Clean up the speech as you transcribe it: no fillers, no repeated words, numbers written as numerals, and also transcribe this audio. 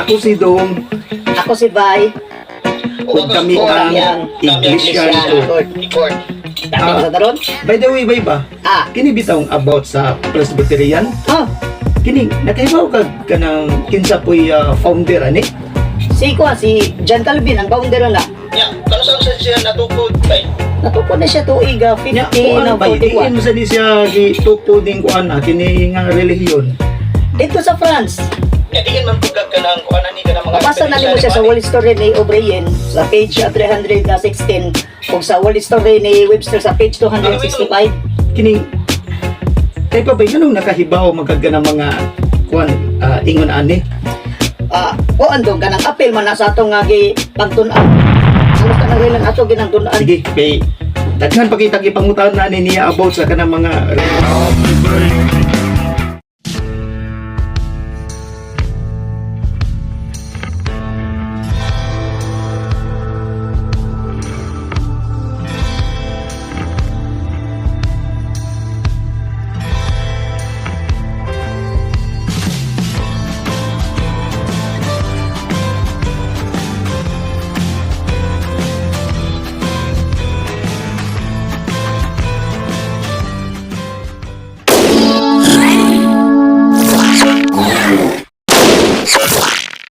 Ako si Dong. Ako si Bay. Ug kami ang Iglesian Court. Court. Dati Ah. sa daron? By the way, bay ba? Ah. Kini bitawng about sa Presbyterian? Oh, Kini nakahibaw ka kanang kinsa po'y founder ani? Si kuan, si John Calvin ang founder na. Nya, kano sa siya natukod bay? Natukod na siya tuig Nya, kuan bay, diin 1541. mo sa di siya gitukod ning kuan na kini nga relihiyon? Dito sa France. Nya diin man pud ka kanang kuan ani ka ng mga Mabasa na nimo siya sa World History ni O'Brien sa page 316 ug sa World History ni Webster sa page 265. Kini kay pa bay, nganong nakahibaw magkag ng mga kuan ingon ani? Ah, kuan dong, kanang apil man na sa atong nga gi pagtun-an. Ano ka nang ilan ato ginang tun-an? Sige, kay daghan pa kitag ipangutan na ni niya about sa kanang mga Happy birthday.